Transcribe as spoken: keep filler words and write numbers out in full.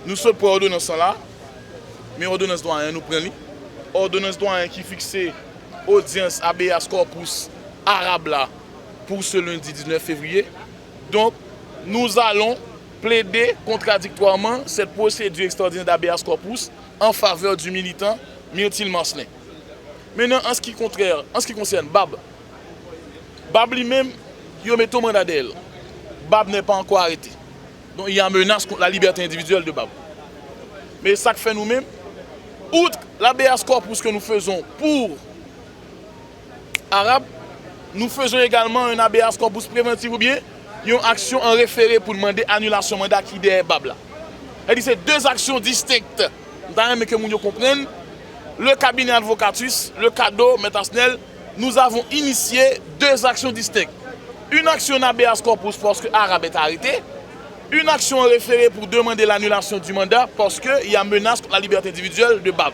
Nou sot pran òdonans lan la, men òdonans dwayen an, nou pran li. Òdonans dwayen ki fikse odyans habeas corpus Arab la pour ce lundi dix-neuf février. Donc, nous allons plaider contradictoirement cette procédure extraordinaire d'habeas corpus en faveur du militant Myrtil Marcelin. Maintenant, en ce qui contraire, en ce qui concerne Bab, Bab li menm, yo mete yon manda dèyè l. Bab n'est pas encore arrêté. Donc, il y a menace contre la liberté individuelle de Bab. Men sa k fè nou menm, outre l'habeas corpus que nous faisons pour Arab, nous faisons également un habeas corpus préventif oubyen yon aksyon an référé pou n mande anilasyon manda ki dèyè Bab la. Sètadi se de aksyon distenk. M ta renmen ke moun yo konprann, le cabinet advocatus, le CADO, Mèt Asnel, nous avons initié deux actions distinctes. Une action en habeas corpus parce que Arab est arrêté, une action en référé pour demander l'annulation du mandat parce qu'il y a menace contre la liberté individuelle de Bab.